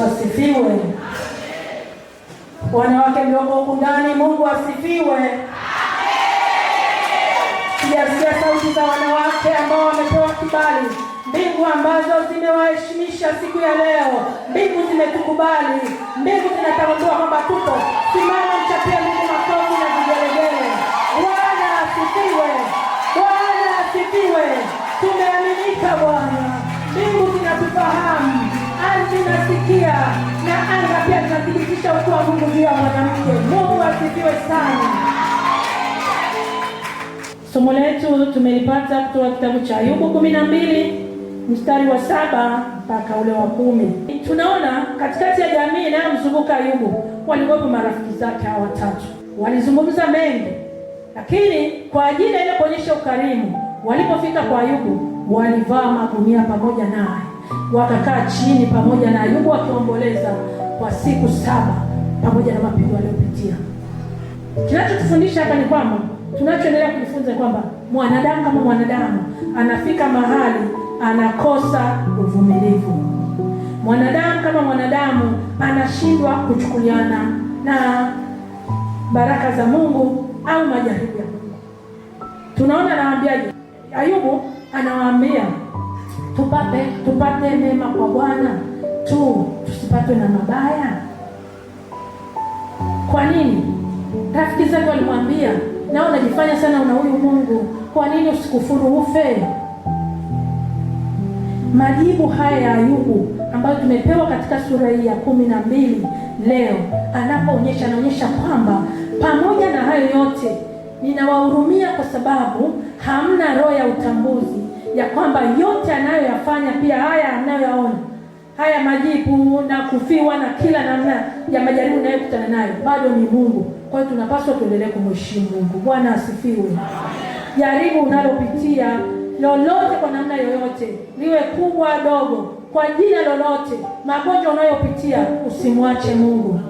asifiwe. Wanawake mlioko huku ndani, Mungu asifiwe. Sijasikia sauti za wanawake ambao wamepewa kibali, mbingu ambazo zimewaheshimisha siku ya leo. Mbingu zimetukubali, mbingu zinatambua kwamba tupo. Simama, mchapie Mungu makofi na vigelegele. Bwana asifiwe, Bwana asifiwe. Tumeaminika Bwana, mbingu zinatufahamu, ardhi inasikia na anga pia linathibitisha ukuu wa Mungu juu ya mwanamke. Mungu asifiwe sana. Somo letu tumelipata kutoka kitabu cha Ayubu 12 mstari wa 7 mpaka ule wa 10. Tunaona katikati ya jamii inayomzunguka Ayubu walikuwepo marafiki zake hawa watatu, walizungumza mengi, lakini kwa ajili ya kuonyesha ukarimu, walipofika kwa Ayubu walivaa magunia pamoja naye, wakakaa chini pamoja na Ayubu wakiomboleza kwa siku 7 pamoja na mapigo aliyopitia. Kinachotufundisha hapa ni kwamba tunachoendelea kujifunza kwamba mwanadamu kama mwanadamu anafika mahali anakosa uvumilivu. Mwanadamu kama mwanadamu anashindwa kuchukuliana na baraka za Mungu au majaribu ya Mungu. Tunaona anawaambiaje? Ayubu anawaambia tupate mema kwa Bwana tu, tusipatwe na mabaya. Kwa nini? Rafiki zake walimwambia, na unajifanya sana una huyu Mungu, kwa nini usikufuru ufe? Majibu haya ya Ayubu ambayo tumepewa katika sura hii ya 12 leo, anapoonyesha, anaonyesha kwamba pamoja na hayo yote ninawahurumia kwa sababu hamna roho ya utambuzi ya kwamba yote anayoyafanya pia haya anayoyaona, haya majibu na kufiwa na kila namna ya majaribu unayokutana nayo, bado ni Mungu. Kwa hiyo tunapaswa tuendelee kumheshimu Mungu. Bwana asifiwe. Jaribu unalopitia lolote, kwa namna yoyote, liwe kubwa dogo, kwa jina lolote, magonjwa unayopitia, usimwache Mungu.